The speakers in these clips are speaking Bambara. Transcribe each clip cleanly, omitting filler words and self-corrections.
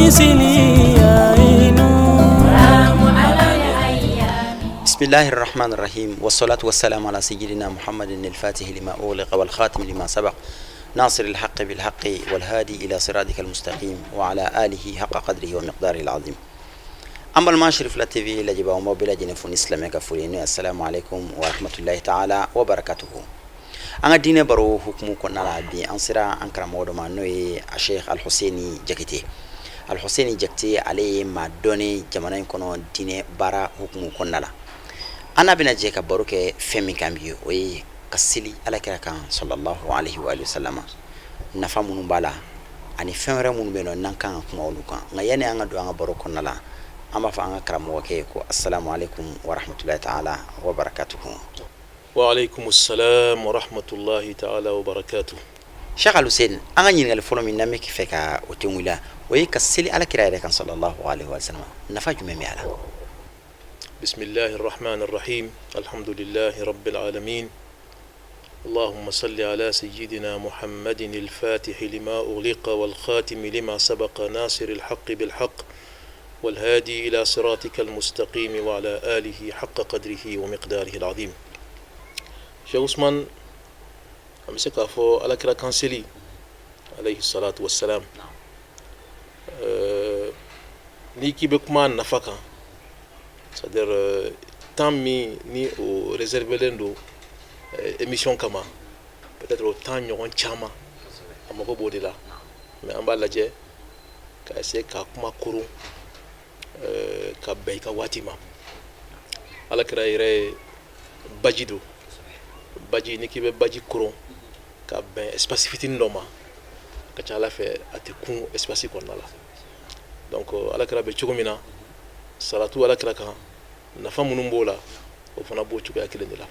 ومثلي عين. بسم الله الرحمن الرحيم، والصلاة والسلام على سيدنا محمد الفاتح لما أغلق والخاتم لما سبق، ناصر الحق بالحق والهادي إلى صراطك المستقيم، وعلى آله حق قدره ومقداره العظيم. An balima Cherifla TV lajɛbaaw, n b'aw bɛɛ lajɛlen fo ni silamɛ ka foli n'o ye assalamu alaikum wa rahmatullahi ta'ala wa barakatuhu. An ka diinɛ baro hukumu kɔnɔna la, bi an sera an karamɔgɔ dɔ ma, n'o ye a Sheikh Alhusseini Jakite. Alhusseini Jakite, ale ye maa dɔnnen jamana in kɔnɔ diinɛ baara hukumu kɔnɔna la. An n'a bɛna jɛ ka baro kɛ fɛn min kan bi, o ye ka seli alakira kan sallallahu alaihi wa sallam, nafa minnu b'a la ani fɛn wɛrɛ minnu bɛ yen nɔ n'an kan ka kuma olu kan. Nka yanni an ka don an ka baro kɔnɔna la, an b'a fɔ an ka karamɔgɔkɛ ye ko assalamu alaikum wa rahmatullahi ta'ala wa barakatuhu. Wa alaikum assalam wa rahmatullahi ta'ala wa barakatuh. Sheikh Alhussein, an ka ɲininkali fɔlɔ min n'an bɛ fɛ ka o tengu la, o ye ka seli alakira yɛrɛ kan sallallahu alaihi wa sallam, nafa jumɛn bɛ a la? بسم الله الرحمن الرحيم، الحمد لله رب العالمين، اللهم صل على سيدنا محمد الفاتح لما أغلق والخاتم لما سبق، ناصر الحق بالحق والهادي إلى صراطك المستقيم، وعلى آله حق قدره ومقداره العظيم. Cheikh Ousmane, an bɛ se k'a fɔ alakira kan seli alayhi salatu wassalam, n'i k'i bɛ kuma a nafa kan, c'est-à-dire temps min ni o réservélen don émission kama, peut-être o temps ɲɔgɔn caman a mago b'o de la. Mais an b'a lajɛ ka essayer ka kuma koron ka bɛn i ka waati ma. Alakira yɛrɛ ye baji don. Baji, n'i k'i bɛ baji koron ka bɛn espace fitinin dɔ ma, a ka ca ala fɛ a tɛ kun espace kɔnɔna la. Donc alakira bɛ cogo min na, salatu alakira kan, nafa minnu b'o la, o fana b'o cogoya kelen de la.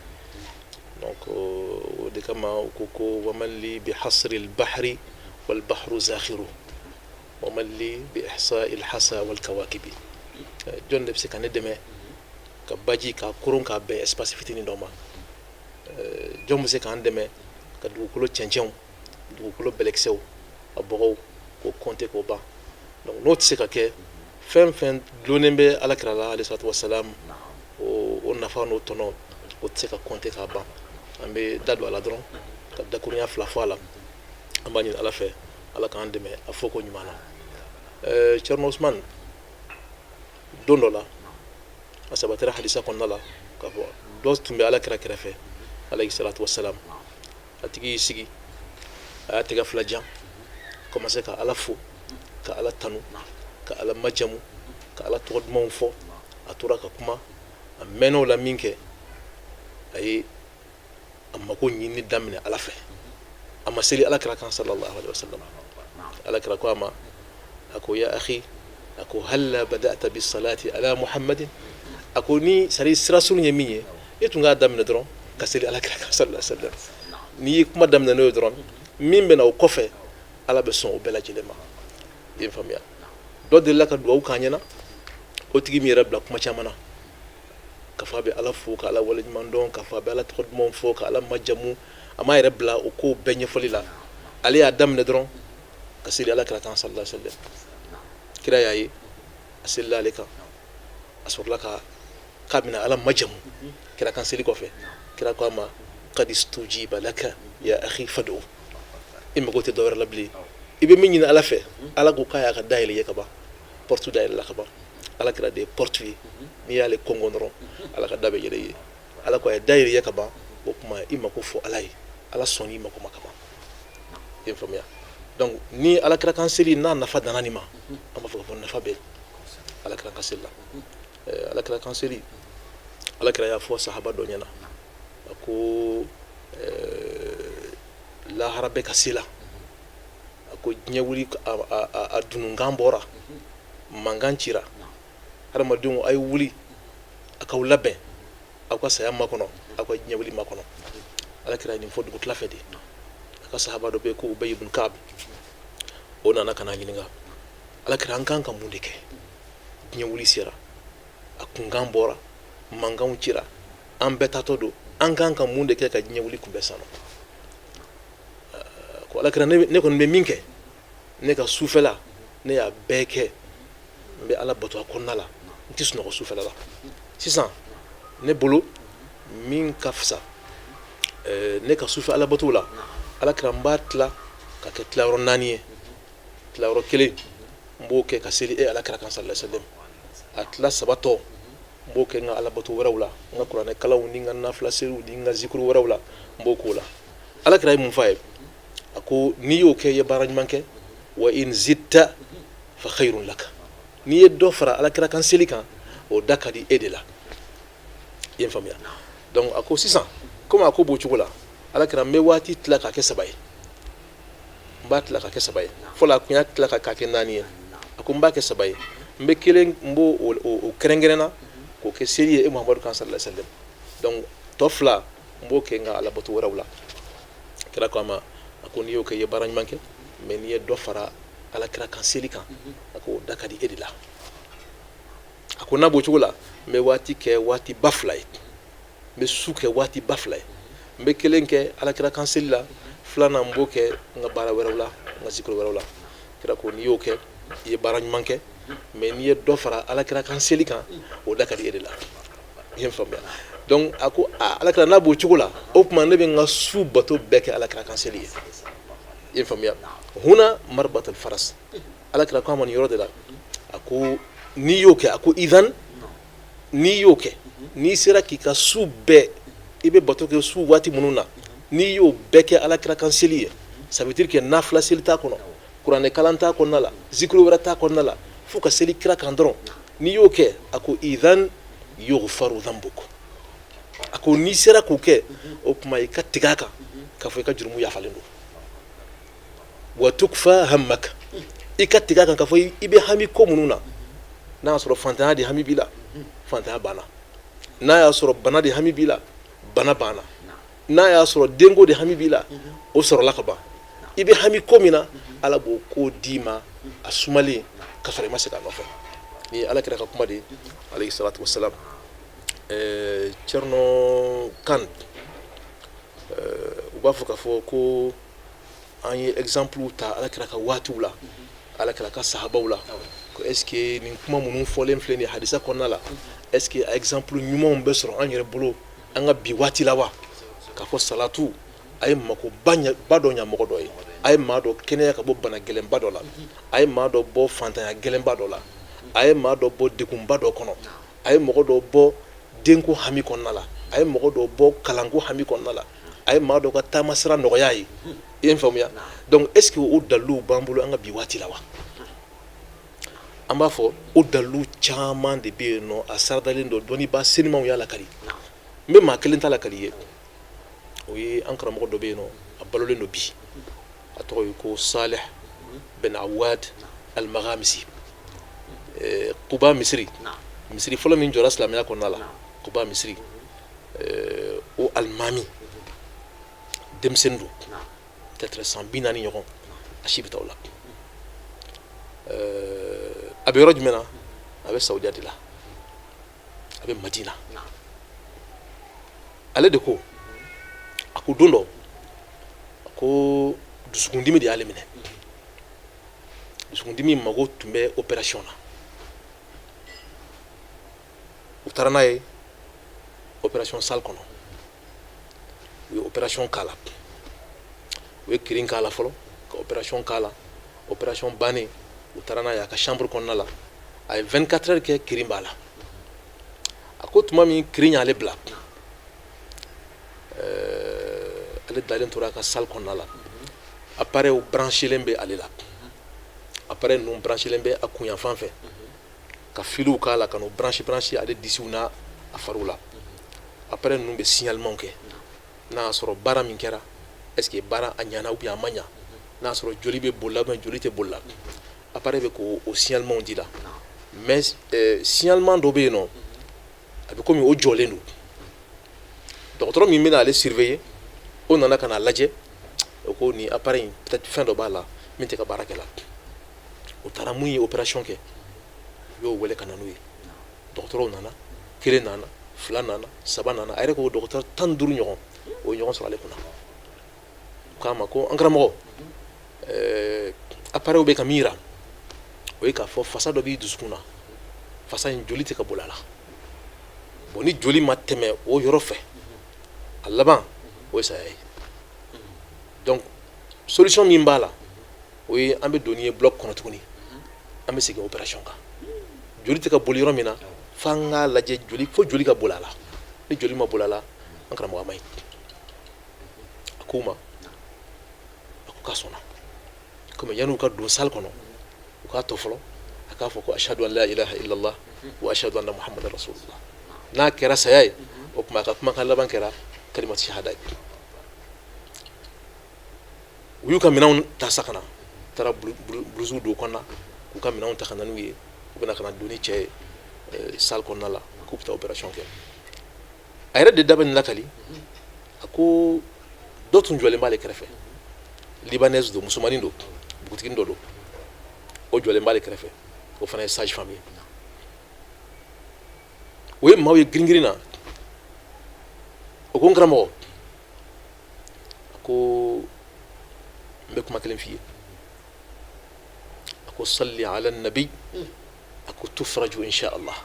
Donc o de kama u ko ko ومن لي بحصر البحر والبحر زاخر ومن لي بإحصاء الحصى والكواكب. Jɔn de bɛ se ka ne dɛmɛ ka baji ka koron k'a bɛn espace fitinin dɔ ma? Jɔn bɛ se k'an dɛmɛ ka dugukolo cɛncɛnw, dugukolo bɛlɛkisɛw, a bɔgɔw, k'o compter k'o ban? Donc n'o tɛ se ka kɛ, fɛn fɛn dulonnen bɛ alakira la alayhi salatu wasalam, o nafa n'o tɔnɔ, o tɛ se ka compter k'a ban. An bɛ da don a la dɔrɔn ka dakurunya fila fɔ a la. An b'a ɲini ala fɛ, ala k'an dɛmɛ a fɔ ko ɲuman na. Thierno Ousmane, don dɔ la, a sabatira hadisa kɔnɔna la k'a fɔ dɔ tun bɛ alakira kɛrɛfɛ alayhi salatu wasalam. A tigi y'i sigi, a y'a tɛgɛ fila jan, commencé ka ala fo, ka ala tanu, ka ala majamu, ka ala tɔgɔ dumanw fɔ. A tora ka kuma, a mɛnna o la min kɛ, a ye a mako ɲini daminɛ ala fɛ. A ma seli alakira kan sallallahu alaihi wasallam. Alakira ko a ma, a ko ya akhi, a ko هلا بدأت بالصلاة على محمد. A ko ni sari sira surun ye min ye, e tun k'a daminɛ dɔrɔn ka seli alakira kan sallallahu alaihi wasallam. N'i ye kuma daminɛ n'o ye dɔrɔn, min bɛ na o kɔfɛ, ala bɛ sɔn o bɛɛ lajɛlen ma. I ye faamuya? Dɔ delila ka dugawu k'an ɲɛna. O tigi min yɛrɛ bila kuma caman na k'a fɔ a bɛ ala fo, ka ala waleɲuman dɔn, k'a fɔ a bɛ ala tɔgɔ dumanw fɔ, ka ala majamu, a m'a yɛrɛ bila o kow bɛɛ ɲɛfɔli la. Ale y'a daminɛ dɔrɔn ka seli ala kira kan sallallahu alaihi wasallam. Kira y'a ye, a selila ale kan. A sɔrɔla ka k'a bɛna ala majamu. Kira kan seli kɔfɛ, kira ko a ma قد استجيب لك يا أخي فادع. I mago tɛ dɔwɛrɛ la bilen, i bɛ min ɲini ala fɛ, ala ko k'a y'a ka dayɛlɛ ye ka ban, porte dayɛlɛ la ka ban. Ala kira de ye porte ye. N'i y'ale kɔngɔ dɔrɔn, ala ka da bɛ yɛlɛ i ye. Ala ko a ye dayɛlɛ i ye ka ban, o tuma i mako fɔ ala ye, ala sɔnn'i mako ma ka ban. I ye faamuya? Donc ni ala kira kan seli n'a nafa danna nin ma, an b'a fɔ k'a fɔ nafa bɛ ala kira kan seli la. Ala kira kan seli, ala kira y'a fɔ sahaba dɔ ɲɛna, a ko lahara bɛ ka se la, a ko diɲɛ wuli a dununkan bɔra, mankan cira, hadamadenw, a ye wuli, a k'aw labɛn, aw ka saya makɔnɔ, aw ka diɲɛ wuli makɔnɔ. Ala kira ye nin fɔ dugutila fɛ de. A ka sahaba dɔ bɛ yen ko Ubay ibn Ka'b, o nana ka na ɲininka: ala kira, an kan ka mun de kɛ? Diɲɛ wuli sera, a kunkan bɔra, mankanw cira, an bɛɛ taatɔ don, an kan ka mun de kɛ ka diɲɛ wuli kunbɛn san nɔ? Ko ala kira, ne kɔni bɛ min kɛ, ne ka sufɛla, ne y'a bɛɛ kɛ. N bɛ Ala bato a kɔnɔna la, n tɛ sunɔgɔ sufɛla la. Sisan ne bolo, min ka fisa ne ka sufɛ Ala bato la, Ala kira, n b'a tila ka kɛ tilayɔrɔ naani ye. Tilayɔrɔ kelen, n b'o kɛ ka seli e Ala kira kan sallallahu alaihi wasallam. A tila saba tɔ, n b'o kɛ n ka Ala bato wɛrɛw la, n ka kuranɛ kalanw ni n ka nafila seliw ni n ka zikuru wɛrɛw la, n b'o k'o la. Ala kira ye mun f'a ye? A ko n'i y'o kɛ, i ye baara ɲuman kɛ. Wa in zidta fa khayrun laka. N'i ye dɔ fara Ala kira kan seli kan, o da ka di e de la. I ye n faamuya? Donc a ko sisan, komi a ko b'o cogo la, Ala kira, n bɛ waati tila k'a kɛ saba ye. N b'a tila ka kɛ saba ye. Fɔlɔ, a kun y'a tila ka k'a kɛ naani ye. A ko n b'a kɛ saba ye. N bɛ kelen, n b'o o kɛrɛnkɛrɛnna k'o kɛ seli ye e Muhamadu kan sallallahu alaihi wasallam. Donc tɔ fila, n b'o kɛ n ka alabato wɛrɛw la. Kira ko a ma, a ko n'i y'o kɛ, i ye baara ɲuman kɛ, mais n'i ye dɔ fara Ala kira kan seli kan, a ko o da ka di e de la. A ko n'a b'o cogo la, n bɛ waati kɛ waati ba fila ye, n bɛ su kɛ waati ba fila ye. N bɛ kelen kɛ Ala kira kan seli la, filanan n b'o kɛ n ka baara wɛrɛw la, n ka zikuru wɛrɛw la. Kira ko n'i y'o kɛ, i ye baara ɲuman kɛ, mais n'i ye dɔ fara Ala kira kan seli kan, o da ka di e de la. I ye n faamuya? Donc a ko aa, Ala kira, n'a b'o cogo la, o tuma ne bɛ n ka su bato bɛɛ kɛ Ala kira kan seli ye. I ye n faamuya? Huna marbat al faras. Ala kira ko a ma nin yɔrɔ de la, a ko n'i y'o kɛ, a ko idan n'i y'o kɛ, n'i sera k'i ka su bɛɛ, i bɛ bato kɛ su waati minnu na, n'i y'o bɛɛ kɛ Ala kira kan seli ye, ça veut dire que nafila seli t'a kɔnɔ, kuranɛ kalan t'a kɔnɔna la, zikuru wɛrɛ t'a kɔnɔna la, fo ka seli kira kan dɔrɔn. N'i y'o kɛ, a ko idan yughfaru dhanbuk. A ko n'i sera k'o kɛ, o tuma i ka tigɛ a kan k'a fɔ i ka jurumu yafalen don. Wa tukfa hammak. I ka tigɛ a kan k'a fɔ i bɛ hami ko minnu na, n'a y'a sɔrɔ fantanya de hami b'i la, fantanya banna. N'a y'a sɔrɔ bana de hami b'i la, bana banna. N'a y'a sɔrɔ denko de hami b'i la, o sɔrɔla ka ban. I bɛ hami ko min na, Ala b'o ko d'i ma a sumalen, ka sɔrɔ i ma segin a nɔfɛ. Ni ye Ala kira ka kuma de ye, alayhi salatu wasalam. Thierno Kane, u b'a fɔ k'a fɔ ko an ye exemple ta Ala kira ka waatiw la, Ala kira ka sahabaw la, ko est ce que nin kuma minnu fɔlen filɛ nin hadisa kɔnɔna la, est ce que a exemple ɲumanw bɛ sɔrɔ an yɛrɛ bolo an ka bi waati la wa? K'a fɔ salatu a ye makoba ba dɔ ɲa mɔgɔ dɔ ye, a ye maa dɔ kɛnɛya ka bɔ bana gɛlɛnba dɔ la, a ye maa dɔ bɔ fantanya gɛlɛnba dɔ la, a ye maa dɔ bɔ degunba dɔ kɔnɔ, a ye mɔgɔ dɔ bɔ denko hami kɔnɔna la, a ye mɔgɔ dɔ bɔ kalanko hami kɔnɔna la, a ye maa dɔ ka taama sira nɔgɔya ye. I ye n faamuya? Donc est ce que o daliluw b'an bolo an ka bi waati la wa? An b'a fɔ o dalilu caman de bɛ yen nɔ, a saradalen don, dɔnnibaa senimanw y'a lakali. N bɛ maa kelen ta lakali ye, o ye an karamɔgɔ dɔ bɛ yen nɔ, a balolen don bi, a tɔgɔ ye ko Saleh Ben Awad Al-Maghamisi. Kuba misiri, misiri fɔlɔ min jɔra silamɛya kɔnɔna la, Kuba misiri, o alimami denmisɛnnin don, peut-être san 40 ɲɔgɔn a si bɛ taa o la. A bɛ yɔrɔ jumɛn na? A bɛ Saudiya de la, a bɛ Madina. Ale de ko, a ko don dɔ, a ko dusukundimi de y'ale minɛ. Dusukundimi mago tun bɛ opération na. U taara n'a ye opération salle kɔnɔ, u ye opération k'a la. U ye kirin k'a la fɔlɔ, ka opération k'a la. Opération bannen, u taara n'a ye a ka chambre kɔnɔna la. A ye 24 heures kɛ, kirin b'a la. A ko tuma min kirin y'ale bila, ale dalen tora a ka salle kɔnɔna la, appareil branchelen bɛ ale la. Appareil ninnu branchelen bɛ a kunyanfan fɛ, ka filiw k'a la, ka n'o branche branche ale disiw n'a a fariw la. Appareil ninnu bɛ signalement kɛ, n'a y'a sɔrɔ baara min kɛra, est ce que baara a ɲana ou bien a ma ɲa, n'a y'a sɔrɔ joli bɛ boli la ou bien joli tɛ boli la, appareil bɛ k'o o signalement di la. Mais signalement dɔ bɛ yen nɔ, a bɛ komi o jɔlen don. Dɔgɔtɔrɔ min bɛna ale surveiller, o nana ka n'a lajɛ, o ko nin appareil in, peut-être fɛn dɔ b'a la min tɛ ka baara kɛ la. O taara mun ye opération kɛ, u y'o wele ka na n'o ye. Dɔgɔtɔrɔw nana, kelen nana, fila nana, saba nana. A yɛrɛ ko dɔgɔtɔrɔ 15 ɲɔgɔn, o ye ɲɔgɔn sɔrɔ ale kunna. O k'a ma ko an karamɔgɔ, appareil bɛ ka min yira, O ye k'a fɔ fasa dɔ b'i dusukun na, fasa in joli tɛ ka boli a la. Bon, ni joli ma tɛmɛ o yɔrɔ fɛ, a laban o ye saya ye. Donc solution min b'a la, o ye an bɛ don n'i ye bloc kɔnɔ tuguni, an bɛ segin opération kan. Joli tɛ ka boli yɔrɔ min na, f'an k'a lajɛ joli, fo joli ka boli a la. Ni joli ma boli a la, an karamɔgɔ, a ma ɲi. A k'u ma, a ko k'a sɔnna. Komi yan'u ka don salle kɔnɔ, u k'a to fɔlɔ a k'a fɔ ko ashadu an la ilaha illallah wa ashadu anna muhammadan rasulullah. N'a kɛra saya ye, o tuma a ka kumakan laban kɛra kalimatu shahada ye. U y'u ka minɛnw ta sa ka na, taara bulusiw don kɔnɔna, k'u ka minɛnw ta ka na n'u ye. U bɛna ka na don ni cɛ ye salle kɔnɔna la, k'u bɛ taa opération kɛ. A yɛrɛ de da bɛ nin lakali. A ko dɔ tun jɔlen b'ale kɛrɛfɛ, libanaise don, musomanin don, bugutiginin dɔ don. O jɔlen b'ale kɛrɛfɛ, o fana ye sage femme ye. O ye maaw ye girin-girin na. O ko n karamɔgɔ, a ko n bɛ kuma kelen f'i ye. A ko salli ala nabi, a ko tufraju insha Allah.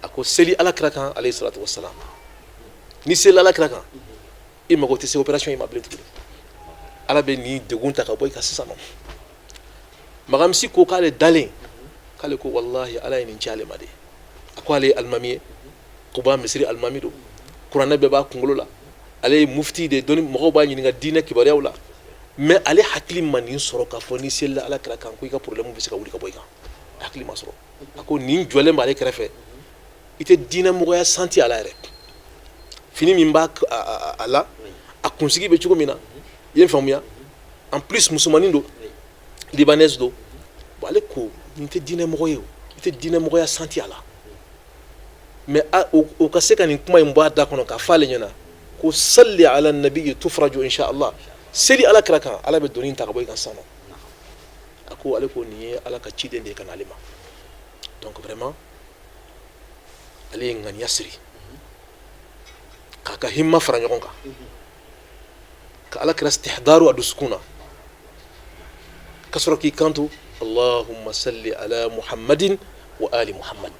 A ko seli ala kira kan, alayhi salatu wasalam. Ni seli ala kira kan, i mago tɛ se opération in ma bilen tuguni. Ala bɛ nin degun ta ka bɔ i kan sisan nɔ. Magamisi ko k'ale dalen, k'ale ko walahi, ala ye nin ci ale ma de. A ko ale ye alimami ye, Kuba misiri alimami don, kuranɛ bɛɛ b'a kunkolo la, ale ye mufti de ye, dɔnni mɔgɔw b'a ɲininka diinɛ kibaruyaw la. Mais ale hakili ma nin sɔrɔ k'a fɔ n'i selila ala kira kan, ko i ka problème bɛ se ka wuli ka bɔ i kan. A hakili ma sɔrɔ. A ko nin jɔlen b'ale kɛrɛfɛ, i tɛ diinɛmɔgɔya santi a la yɛrɛ. Fini min b'a a la, a kunsigi bɛ cogo min na, i ye n faamuya? En plus musomanin don, libanaise don. Bon, ale ko nin tɛ diinɛmɔgɔ ye o, i tɛ diinɛmɔgɔya santi a la. Mais o ka se ka nin kuma in bɔ a da kɔnɔ k'a fɔ ale ɲɛna ko salli ala nabi tufraju insha Allah, seli ala kira kan, ala bɛ doni ta ka bɔ i kan sisan nɔ. A ko ale ko nin ye ala ka ciden de ye ka na ale ma. Donc vraiment ale ye ŋaniya siri k'a ka himma fara ɲɔgɔn kan, ka ala kira istihdaru a dusukun na, ka sɔrɔ k'i kanto allahumma salli ala muhammadin wa ali muhammad.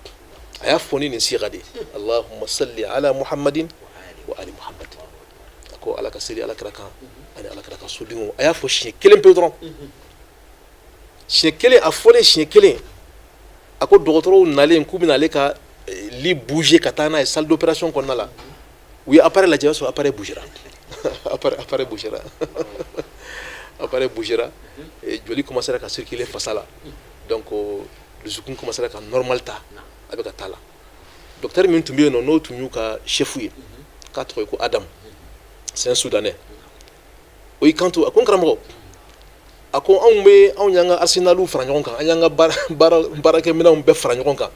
A y'a fɔ ni nin siga de ye, allahumma salli ala muhammadin wa ali muhammad. A ko ala ka seli ala kira kan ani ala kira ka sodenw. A y'a fɔ siɲɛ kelen pe dɔrɔn, siɲɛ kelen. A fɔlen siɲɛ kelen, a ko dɔgɔtɔrɔw nalen k'u bɛna ale ka lit bouger ka taa n'a ye salle d'opération kɔnɔna la, u ye appareil lajɛ, o y'a sɔrɔ appareil bougera, appareil bougera, appareil bougera. Joli commencera ka circuler fasa la. Donc dusukun commencera ka normal ta, a bɛ ka taa la. Docteur min tun bɛ yen nɔ, n'o tun y'u ka chef ye, k'a tɔgɔ ye ko Adam, c'est un Soudanais, o y'i kanto, a ko n karamɔgɔ, a ko anw bɛ anw y'an ka arsenalw fara ɲɔgɔn kan, an y'an ka baarakɛminɛnw bɛɛ fara ɲɔgɔn kan,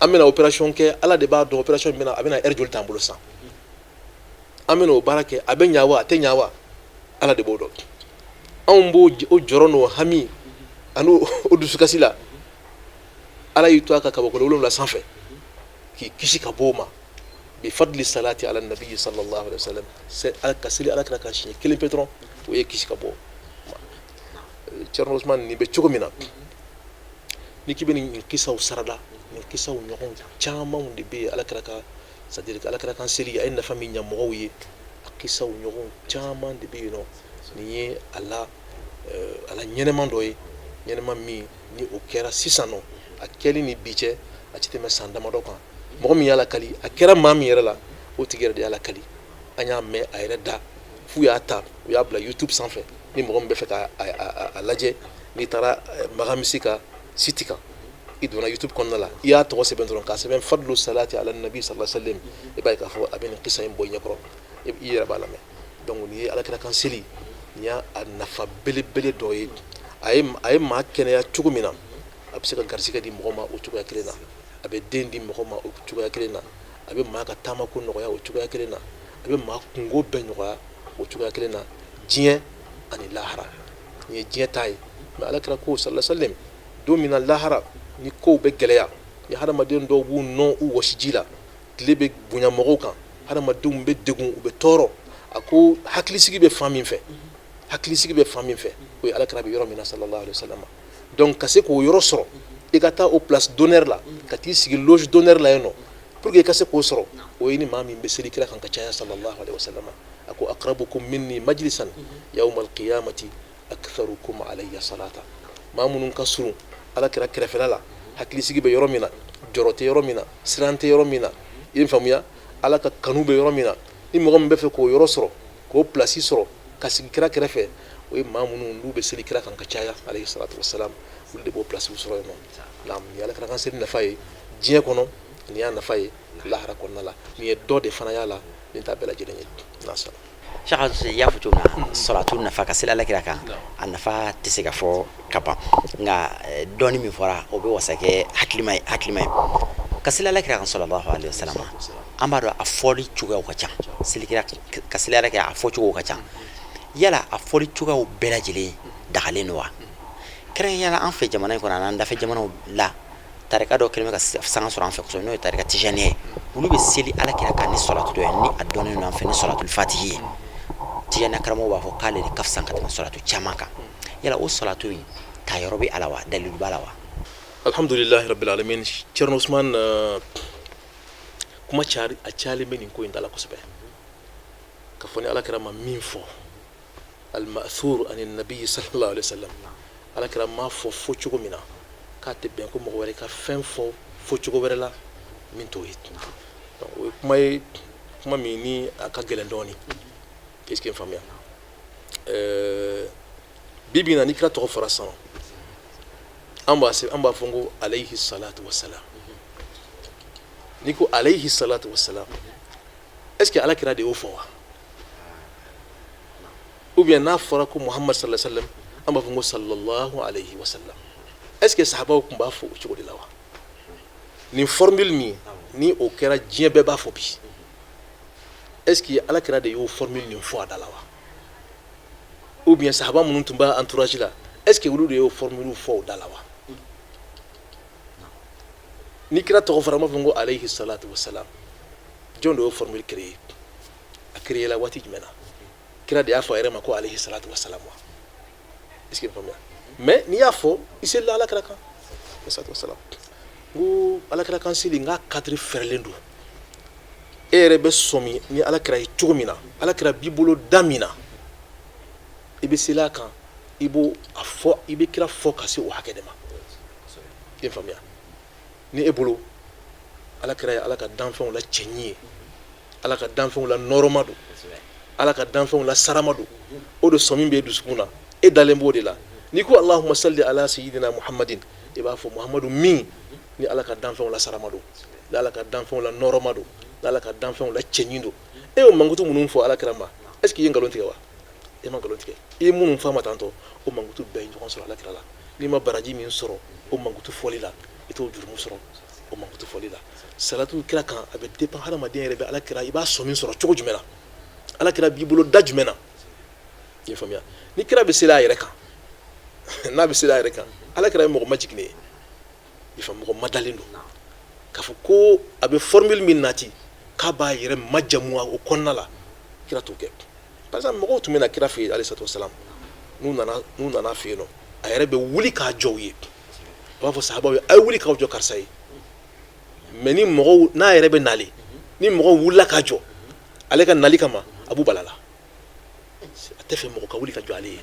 an bɛna opération kɛ. Ala de b'a dɔn opération in bɛna, a bɛna heure joli t'an bolo sisan. An bɛna o baara kɛ, a bɛ ɲa wa, a tɛ ɲa wa, Ala de b'o dɔn. Anw b'o o jɔrɔ n'o hami ani o dusukasi la. Ala y'i to a ka kabakolo wolonwula sanfɛ k'i kisi ka bɔ o ma bi fadli salati ala nabi sallallahu alaihi wasallam. Ka seli ala kira kan siɲɛ kelen pe dɔrɔn, o ye kisi ka bɔ. Thierno Ousmane, nin bɛ cogo min na, n'i k'i bɛ nin kisaw sarada, nin kisaw ɲɔgɔn camanw de bɛ yen. Ala kira ka, c'est à dire ala kira kan seli, a ye nafa min ɲa mɔgɔw ye, a kisaw ɲɔgɔn caman de bɛ yen nɔ. Nin ye a la ɲɛnɛman dɔ ye, ɲɛnɛma min ni o kɛra sisan nɔ. A kɛli ni bi cɛ, a ti tɛmɛ san damadɔ kan. Mɔgɔ min y'a lakali, a kɛra maa min yɛrɛ la, o tigi yɛrɛ de y'a lakali. An y'a mɛn a yɛrɛ da, f'u y'a ta, u y'a bila YouTube sanfɛ. Ni mɔgɔ min bɛ fɛ ka a lajɛ, n'i taara Magamisi ka site kan, i donna YouTube kɔnɔna la, i y'a tɔgɔ sɛbɛn dɔrɔn, k'a sɛbɛn fadlu salati ala nabi sallallahu alaihi wasallam, i b'a ye k'a fɔ a bɛ nin kisa in bɔ i ɲɛkɔrɔ, i yɛrɛ b'a lamɛn. Donc nin ye ala kira kan seli, nin y'a nafa belebele dɔ ye. A ye maa kɛnɛya cogo min na, a bɛ se ka garisɛgɛ di mɔgɔ ma o cogoya kelen na, a bɛ den di mɔgɔ ma o cogoya kelen na, a bɛ maa ka taamako nɔgɔya o cogoya kelen na, a bɛ maa kungo bɛɛ nɔgɔya o cogoya kelen na, diɲɛ ani lahara. Nin ye diɲɛ ta ye. Mais ala kira ko sallallahu alaihi wasallam, don min na lahara ni kow bɛ gɛlɛya, ni hadamaden dɔw b'u nɔ u wɔsiji la, tile bɛ bonya mɔgɔw kan, hadamadenw bɛ degun, u bɛ tɔɔrɔ, a ko hakilisigi bɛ fan min fɛ, hakilisigi bɛ fan min fɛ, o ye ala kira bɛ yɔrɔ min na sallallahu alaihi wasallam. Donc ka se k'o yɔrɔ sɔrɔ, i ka taa o place d'honneur la, ka t'i sigi loge d'honneur la yen nɔ, pour que i ka se k'o sɔrɔ, o ye ni maa min bɛ seli kira kan ka caya, sallallahu alaihi wasallam. A ko aqrabukum minni majlisan yawma alqiyamati aktharukum alayya salata. Maa minnu ka surun ala kira kɛrɛfɛla la, hakilisigi bɛ yɔrɔ min na, jɔrɔ tɛ yɔrɔ min na, siran tɛ yɔrɔ min na, i ye faamuya, ala ka kanu bɛ yɔrɔ min na, ni mɔgɔ min bɛ fɛ k'o yɔrɔ sɔrɔ, k'o place sɔrɔ, ka sigi kira kɛrɛfɛ, o ye maa minnu n'u bɛ seli kira kan ka caya, alayhi salatu wasalam, olu de b'o place sɔrɔ yen nɔ. Naam, nin ye ala kira kan seli nafa ye diɲɛ kɔnɔ, nin y'a nafa ye lahara kɔnɔna la, nin ye dɔ de fana y'a la, nin t'a bɛɛ lajɛlen ye. N'a sɔnna. Cheikh, i y'a fɔ cogo min na, salatu nafa, ka seli ala kira kan, a nafa tɛ se ka fɔ ka ban, nka dɔɔni min fɔra, o bɛ wasa kɛ hakilima ye, hakilima ye ka seli ala kira kan, sallallahu alaihi wasallam. An b'a dɔn a fɔli cogoyaw ka ca, seli kira, ka seli ala kira, a fɔcogow ka ca. Yala a fɔli cogoyaw bɛɛ lajɛlen dagalen don wa? Kɛrɛnkɛrɛnnenya la, an fɛ jamana in kɔnɔ an'an dafɛ jamanaw la, tarika dɔ kɛlen bɛ ka sanga sɔrɔ an fɛ kosɛbɛ, n'o ye tarika tijaniya ye. Olu bɛ seli ala kira kan ni salatu dɔ ye, ni a dɔnnen don an fɛ ni salatul fatihi ye. Tijaniya karamɔgɔw b'a fɔ k'ale de ka fisa ka tɛmɛ salatu caman kan. Yala o salatu in ta yɔrɔ bɛ a la wa? Dalilu b'a la wa? Alhamdulilahi rabbil alamin. Thierno Ousmane, kuma cari a cayalen bɛ nin ko in da la kosɛbɛ, ka fɔ ni ala kira ma min fɔ, al-ma'thur ani nabi sallallahu alaihi wasallam, ala kira m'a fɔ fɔ cogo min na, k'a tɛ bɛn ko mɔgɔ wɛrɛ ka fɛn fɔ fɔ cogo wɛrɛ la min t'o ye. Donc o ye kuma ye, kuma min ni a ka gɛlɛn dɔɔni. Est ce que n faamuya? Bi bi in na, ni kira tɔgɔ fɔra sisan, an b'a fɔ ko alayhi salatu wasalam. N'i ko alayhi salatu wasalam, est ce que ala kira de y'o fɔ wa? Ou bien n'a fɔra ko Muhammad sallallahu alaihi wasallam, an b'a fɔ ko sallallahu alayhi wasallam, est ce que sahabaw tun b'a fɔ o cogo de la wa? Nin formule min ni o kɛra diɲɛ bɛɛ b'a fɔ bi, est ce que ala kira de y'o formule nin fɔ a da la wa? Ou bien sahaba minnu tun b'a entourage la, est ce que olu de y'o formule fɔ o da la wa? Ni kira tɔgɔ fɔra, an b'a fɔ ko alayhi salatu wasalam, jɔn de y'o formule créé? A créé la waati jumɛn na? Kira de y'a fɔ a yɛrɛ ma ko alayhi salatu wasalam wa? Est ce que i faamuya? Mais n'i y'a fɔ, i selila ala kira kan salatu wasalam. N ko ala kira kan seli, n k'a cadre fɛrɛlen don. E yɛrɛ bɛ sɔmi ni ala kira ye cogo min na, ala kira b'i bolo da min na, i bɛ seli a kan, i b'o a fɔ, i bɛ kira fɔ ka se o hakɛ de ma. I ye faamuya? Ni e bolo ala kira ye ala ka danfɛnw la cɛɲi ye, ala ka danfɛnw la nɔrɔma don, ala ka danfɛnw la sarama don, o de sɔmi b'e dusukun na, e dalen b'o de la. N'i ko allahumma salli ala sayyidina muhammadin, i b'a fɔ Muhamadu min ni ala ka danfɛnw la sarama don, ni ala ka danfɛnw la nɔrɔma don, ni ala ka danfɛnw la cɛɲi don. E y'o mankutu minnu fɔ ala kira ma, est ce que i ye nkalon tigɛ wa? E ma nkalon tigɛ. I ye minnu fɔ a ma tantɔ, o mankutu bɛɛ ye ɲɔgɔn sɔrɔ ala kira la. N'i ma baraji min sɔrɔ o mankutu fɔli la, i t'o jurumu sɔrɔ o mankutu fɔli la. Salatu kira kan, a bɛ dépend hadamaden yɛrɛ bɛ ala kira, i b'a sɔmi sɔrɔ cogo jumɛn na, ala kira b'i bolo da jumɛn na. I ye faamuya? Ni kira bɛ seli a yɛrɛ kan, n'a bɛ seli a yɛrɛ kan, ala kira ye mɔgɔ majiginnen ye, i faamu, mɔgɔ madalen don, k'a fɔ ko a bɛ formule min nati k'a b'a yɛrɛ majamu o kɔnɔna la, kira t'o kɛ. Par exemple, mɔgɔw tun bɛ na kira fɛ yen, alayhi salatu wasalam, n'u nana fɛ yen nɔ, a yɛrɛ bɛ wuli k'a jɔ u ye. A b'a fɔ sahabaw ye: a ye wuli k'aw jɔ karisa ye. Mais ni mɔgɔw n'a yɛrɛ bɛ nali, ni mɔgɔw wulila k'a jɔ ale ka nali kama, a b'u bala la, a tɛ fɛ mɔgɔ ka wuli ka jɔ ale ye.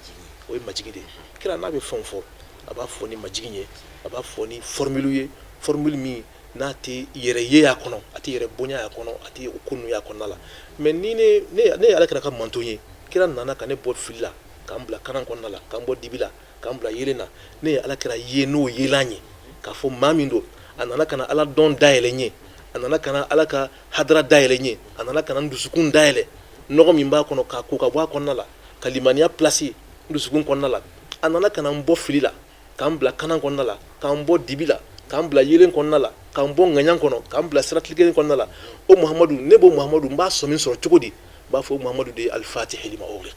O ye majigin de ye. Kira n'a bɛ fɛnw fɔ, a b'a fɔ ni majigin ye, a b'a fɔ ni formule ye, formule min n'a tɛ yɛrɛ ye a kɔnɔ, a tɛ yɛrɛ bonya a kɔnɔ, a tɛ o ko ninnu y'a kɔnɔna la. Mais ni ne ye ala kira ka manton ye, kira nana ka ne bɔ fili la, k'an bila karan kɔnɔna la, k'an bɔ dibi la, k'an bila yelen na, ne ye ala kira ye n'o yelan ye, k'a fɔ maa min don, a nana ka na ala dɔn dayɛlɛ n ye, a nana ka na ala ka hadara dayɛlɛ n ye, a nana ka na n dusukun dayɛlɛ, nɔgɔ min b'a kɔnɔ k'a ko ka bɔ a kɔnɔna la, ka limaniya place n dusukun kɔnɔna la, a nana ka na n bɔ fili la, k'an bila kanan kɔnɔna la, k'an bɔ dibi la, k'an bila yelen kɔnɔna la, k'an bɔ ŋaɲan kɔnɔ, k'an bila sira tilenkelen kɔnɔna la. O Muhamadu, ne b'o Muhamadu, n b'a sɔmi sɔrɔ cogo di? N b'a fɔ o Muhamadu de ye alifatihi lima ughliq,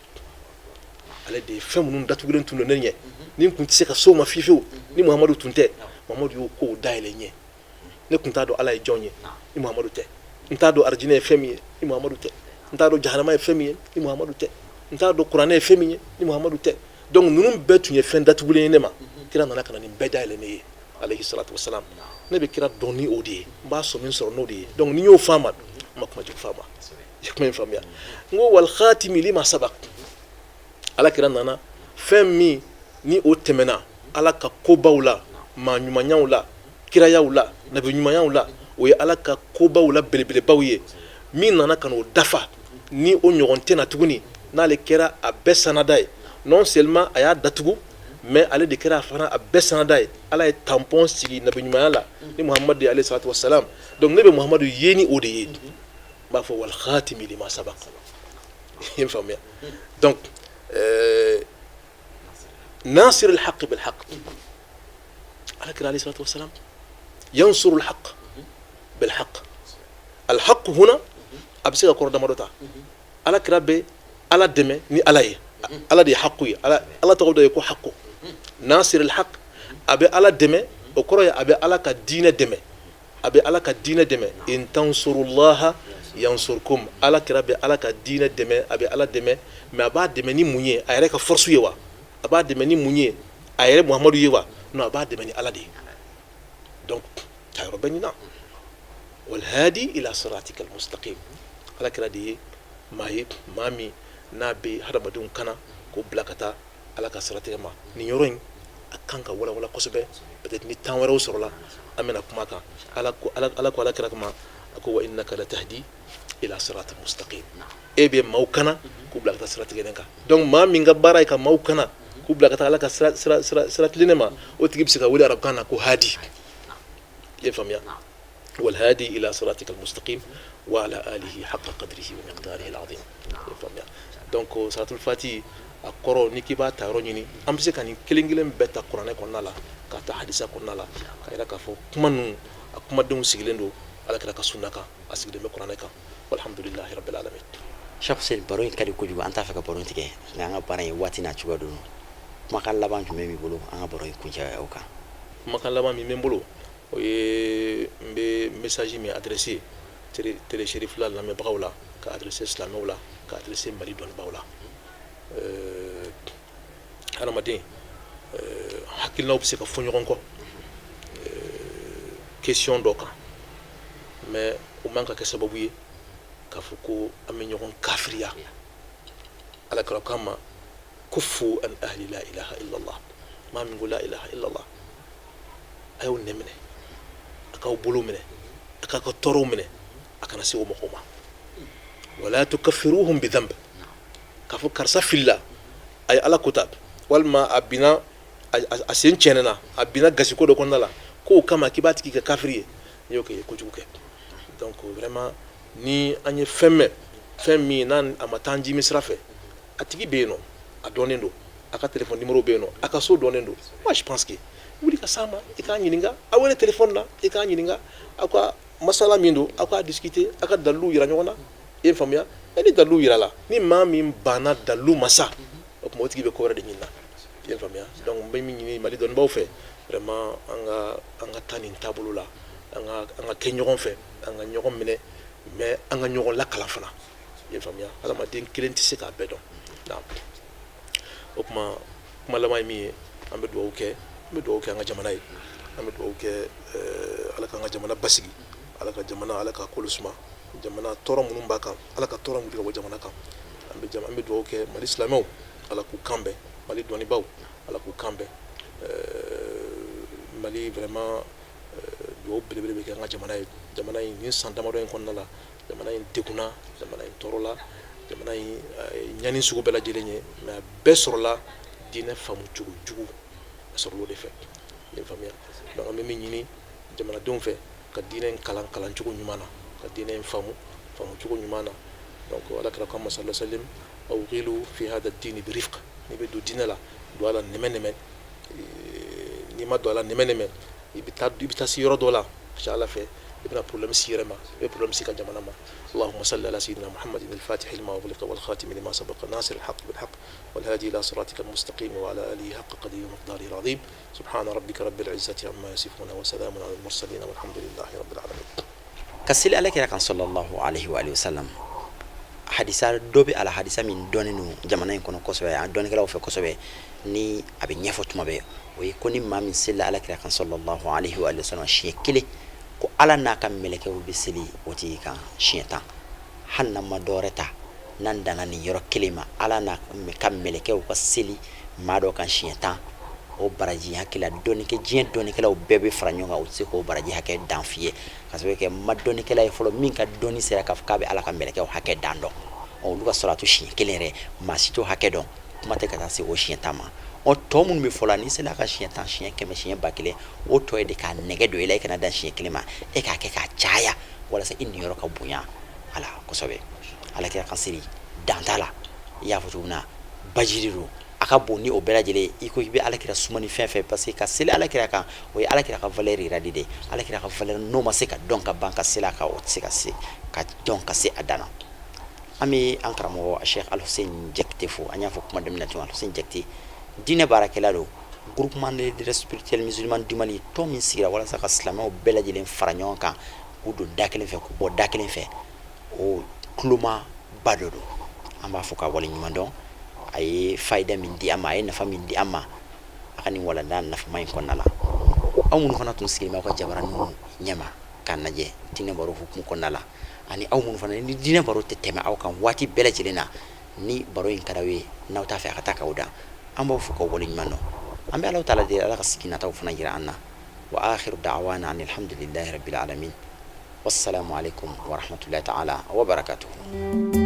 ale de ye fɛn minnu datugulen tun don ne ɲɛ, ni n tun tɛ se ka s'o ma fiyewu ni Muhamadu tun tɛ. Muhamadu y'o kow dayɛlɛ n ɲɛ. Ne tun t'a dɔn ala ye jɔn ye ni Muhamadu tɛ. N t'a dɔn arijinɛ ye fɛn min ye ni Muhamadu tɛ. N t'a dɔn jahanama ye fɛn min ye ni Muhamadu tɛ. N t'a dɔn kuranɛ ye fɛn min ye ni Muhamadu tɛ. Donc ninnu bɛɛ tun ye fɛn datugulen ye ne ma. Kira nana ka na nin bɛɛ dayɛlɛ ne ye, alayhi salatu wasalam. Ne bɛ kira dɔn ni o de ye, n b'a sɔmi sɔrɔ n'o de ye. Donc ni n y'o f'a ma, n ma kuma jugu f'a ma. I ye kuma in faamuya? N ko wal khatimi lima sabak, Ala kira nana fɛn min ni o tɛmɛna Ala ka kobaw la, maa ɲumanyaw la, kirayaw la, nabi ɲumanyaw la, o ye Ala ka kobaw la belebelebaw ye. Min nana ka n'o dafa, ni o ɲɔgɔn tɛ na tuguni, n'ale kɛra a bɛɛ sanada ye. Non seulement a y'a datugu, mais ale de kɛra a fana a bɛɛ sanada ye. Ala ye tampon sigi nabi ɲumanya la ni Muhamadu ye, alayhi salatu wasalam. Donc ne bɛ Muhamadu ye ni o de ye. N b'a fɔ wal khatimi lima sabaq. I ye faamuya? Donc nasir al-haqq bil haqq, Ala kira alayhi salatu wasalam yansuru al-haqq bil haqq. Al-haqq huna a bɛ se ka kɔrɔ damadɔ ta. Ala kira bɛ Ala dɛmɛ ni Ala ye. Ala de ye haqu ye. Ala tɔgɔ dɔ ye ko haqu. Nasir al-haqq, a bɛ Ala dɛmɛ, o kɔrɔ ye a bɛ Ala ka diinɛ dɛmɛ, a bɛ Ala ka diinɛ dɛmɛ. In tansurullaha yansurkum. Ala kira bɛ Ala ka diinɛ dɛmɛ, a bɛ Ala dɛmɛ, mais a b'a dɛmɛ ni mun ye? A yɛrɛ ka force ye wa? A b'a dɛmɛ ni mun ye? A yɛrɛ Muhamadu ye wa? Non, a b'a dɛmɛ ni Ala de ye. Donc tayɔrɔ bɛ nin na. Walhadi ila siratika almustaqim, Ala kira de ye maa ye, maa min n'a bɛ hadamadenw kana k'o bila ka taa Ala ka siratigɛ ma. Nin yɔrɔ in a kan ka walawala kosɛbɛ. Peut-être ni temps wɛrɛw sɔrɔla, an bɛna kuma kan. Ala ko Ala ko Ala kira kama, a ko wa innaka latahdi ila siratin mustaqim, e bɛ maaw kana k'u bila ka taa sira tigɛlen kan. Donc maa min ka baara ye ka maaw kana k'u bila ka taa Ala ka sira sira sira sira tilennen ma, o tigi bɛ se ka wele arabukan na ko hadi. I ye faamuya? Walhadi ila siratika almustaqim wa ala alihi haqqa qadrihi wa miqdarihi alazim. I ye faamuya? Donc salatul fati a kɔrɔ, ni k'i b'a ta yɔrɔ ɲini, an bɛ se ka nin kelen kelen bɛɛ ta kuranɛ kɔnɔna la, ka ta hadisa kɔnɔna la, ka yira k'a fɔ kuma ninnu, a kumadenw sigilen don Ala kira ka sunna kan, a sigilen bɛ kuranɛ kan. Walhamdulillahi rabbil alamin. Cheikh Hussein, baro in ka di kojugu, an t'a fɛ ka baro in tigɛ, nka an ka baara in waati n'a cogoya don. Kumakan laban jumɛn b'i bolo an ka baro in kuncɛ o kan? Kumakan laban min bɛ n bolo, o ye n bɛ message min adressé Télé Cherifla lamɛnbagaw la, ka adressé silamɛw la, ka adressé Mali dɔnnibaaw la. Hadamaden hakilinaw bɛ se ka fɔ ɲɔgɔn kɔ question dɔ kan, mais o man ka kɛ sababu ye k'a fɔ ko an bɛ ɲɔgɔn kafiriya. Ala kira k'an ma kufu an ahli la ilaha illallah, maa min ko la ilaha illallah, a y'aw nɛ minɛ, a k'aw bolo minɛ, a k'a ka tɔɔrɔw minɛ, a kana se o mɔgɔw ma. Wala tukaffiruhum bi dhanb, k'a fɔ karisa filila, a ye Ala kota, walima a binna, a sen tiɲɛna, a binna gasiko dɔ kɔnɔna la, k'o kama k'i b'a tigi kɛ kafiri ye, n'i y'o kɛ, i ye kojugu kɛ. Donc vraiment, ni an ye fɛn mɛn, fɛn min n'a a ma taa an jimi sira fɛ, a tigi bɛ yen nɔ, a dɔnnen don, a ka téléphone numéro bɛ yen nɔ, a ka so dɔnnen don. Moi, je pense que wuli ka s'a ma, i k'a ɲininka, a wele téléphone na, i k'a ɲininka, aw ka masala min don, aw k'a discuter, aw ka daliluw yira ɲɔgɔn na. I ye faamuya? Ni dalilu yira la, ni maa min banna dalilu ma sa, o tuma o tigi bɛ ko wɛrɛ de ɲini na. I ye faamuya? Donc n bɛ min ɲini Mali dɔnnibaaw fɛ, vraiment, an ka taa nin taabolo la, an ka kɛ ɲɔgɔn fɛ, an ka ɲɔgɔn minɛ, mais an ka ɲɔgɔn lakalan fana. I ye faamuya? Adamaden kelen tɛ se k'a bɛɛ dɔn. O tuma, kuma laban ye min ye, an bɛ dugawu kɛ, an bɛ dugawu kɛ an ka jamana ye, an bɛ dugawu kɛ Ala k'an ka jamana basigi, Ala ka jamana, Ala ka kolo suma. Jamana tɔɔrɔ minnu b'a kan, Ala ka tɔɔrɔ wuli ka bɔ jamana kan. An bɛ dugawu kɛ Mali silamɛw, Ala k'u kan bɛn. Mali dɔnnibaaw, Ala k'u kan bɛn. Mali, vraiment, dugawu belebele bɛ kɛ an ka jamana ye. Jamana in, nin san damadɔ in kɔnɔna la, jamana in degunna, jamana in tɔɔrɔla, jamana in ɲani sugu bɛɛ lajɛlen ye, mais a bɛɛ sɔrɔla diinɛ faamu cogo jugu, a sɔrɔla o de fɛ. I ye faamuya? Donc an bɛ min ɲini jamanadenw fɛ, ka diinɛ in kalan kalancogo ɲuman na, ka diinɛ in faamu faamu cogo ɲuman na. Donc Ala kira kama sallallahu alaihi wasallam, awghilu fi hada ad-din bi rifq, n'i bɛ don diinɛ la, don a la nɛmɛ nɛmɛ. N'i ma don a la nɛmɛ nɛmɛ, i bɛ taa se yɔrɔ dɔ la, a ka ca Ala fɛ, i bɛna problème s'i yɛrɛ ma, i bɛ problème s'i ka jamana ma. اللهم صل على سيدنا محمد الفاتح لما أغلق والخاتم لما سبق ناصر الحق بالحق والهادي إلى صراطك المستقيم وعلى آله حق قدره ومقداره العظيم. سبحان ربك رب العزة عما يصفون وسلام على المرسلين والحمد لله رب العالمين. Ka seli Ala kira kan, sallallahu alaihi wa alihi wasallam. Hadisa dɔ bɛ ala, hadisa min dɔnnen don jamana in kɔnɔ kosɛbɛ, a dɔnnikɛlaw fɛ kosɛbɛ, ni a bɛ ɲɛfɔ tuma bɛɛ. O ye ko ni maa min selila ala kira kan sallallahu alaihi wa sallam siɲɛ kelen, ko ala n'a ka mɛlɛkɛw bɛ seli o tigi kan siɲɛ 10. Hali n'an ma dɔwɛrɛ ta, n'an danna nin yɔrɔ kelen ma, ala n'a ka mɛlɛkɛw ka seli maa dɔ kan siɲɛ 10, o baraji hakɛ la, dɔnnikɛ diɲɛ dɔnnikɛlaw bɛɛ bɛ fara ɲɔgɔn kan, u tɛ se k'o baraji hakɛ dan f'i ye, ka sababu kɛ ma dɔnnikɛla ye fɔlɔ min ka dɔnni sera k'a fɔ k'a bɛ ala ka mɛlɛkɛw hakɛ dan dɔn. Olu ka sɔrɔtu siɲɛ kelen yɛrɛ, maa si t'o hakɛ dɔn, kuma tɛ ka taa se o siɲɛ 10 ma. Ɔ, tɔ minnu bɛ fɔ la, n'i sela ka siɲɛ 10, siɲɛ 100, siɲɛ 1000, o tɔ ye de k'a nɛgɛ don i la, i kana dan siɲɛ kelen ma, e k'a kɛ k'a caya walasa i niyɔrɔ ka bonya a la kosɛbɛ. Ala kira kan seli dan t'a la. I y'a fɔ cogo min na, baji de don, a ka bon ni o bɛɛ lajɛlen. I ko i bɛ ala kira suma ni fɛn fɛn, parce que ka seli ala kira kan, o ye ala kira ka valeur yira de. Ala kira ka valeur n'o ma se ka dɔn ka ban ka seli a kan, o tɛ se ka se ka dɔn ka se a dan na. An bɛ an karamɔgɔ Cheikh Alhussein Jakite fo. An y'a fɔ kuma daminɛ tun, Alhussein Jakite diinɛ baarakɛla don. Groupement des leaders spirituels musulmans du Mali, tɔn min sigira walasa ka silamɛw bɛɛ lajɛlen fara ɲɔgɔn kan, k'u don da kelen fɛ, k'u bɔ da kelen fɛ, o tulomaba dɔ don. An b'a fɔ ka waleɲuman dɔn, a ye fayida min di an ma, a ye nafa min di an ma a ka nin walanda nafama in kɔnɔna la. Aw minnu fana tun sigilen b'aw ka jabaraninw ɲɛma k'a lajɛ diinɛ baro hukumu kɔnɔna la, ani aw minnu fana ni diinɛ baro tɛ tɛmɛ aw kan waati bɛɛ lajɛlen na, ni baro in ka d'aw ye, n'aw t'a fɛ a ka taa k'aw dan, an b'aw fo k'aw waleɲuman dɔn. An bɛ Alahu taala deli, Ala ka sigi nataw fana jira an na. Wa akhiru da'wana anil hamdulillahi rabbil alamin. Wassalamu alaikum wa rahmatullahi ta'ala wa barakatuhu.